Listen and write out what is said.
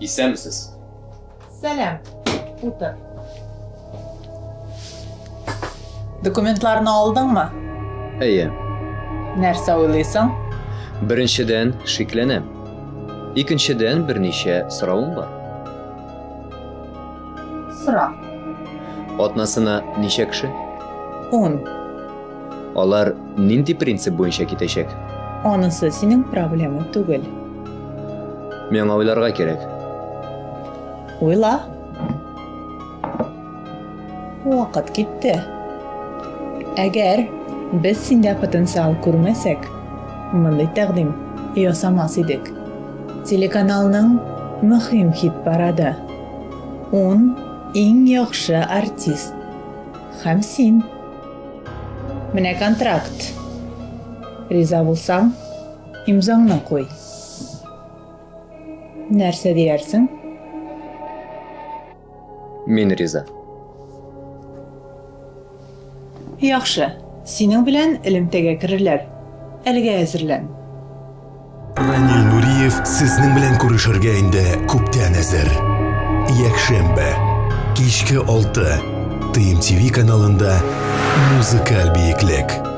Исәнмесез. Сәлам. Утыр. Документларны алдыңмы? Әйе. Нәрсә уйлыйсың? Беренчедән, шикләнәм. Икенчедән, берничә соравым бар. Сора. Атнасына ничә кеше? Ун. Алар нинди принцип буенча китәчәк? Анысы синең проблема түгел. Миңа уйларга кирәк. Уйла. Вакыт китте. Әгәр без синдә потенциал күрмәсәк, мондый тәкъдим ясамас идек. Телеканалның мөһим хит-парады. Ун иң яхшы артист. Һәм син. Менә контракт. Риза булсаң, имзаңны куй. Нәрсә диярсең? Мин риза. Яхшы, синең белән элемтәгә керерләр. Әлегә әзерлән. Ранил Нуриев сезнең белән күрешергә инде күптән әзер. Якшәмбе, кичке 6, ТМТВ каналында Музыкаль биеклек.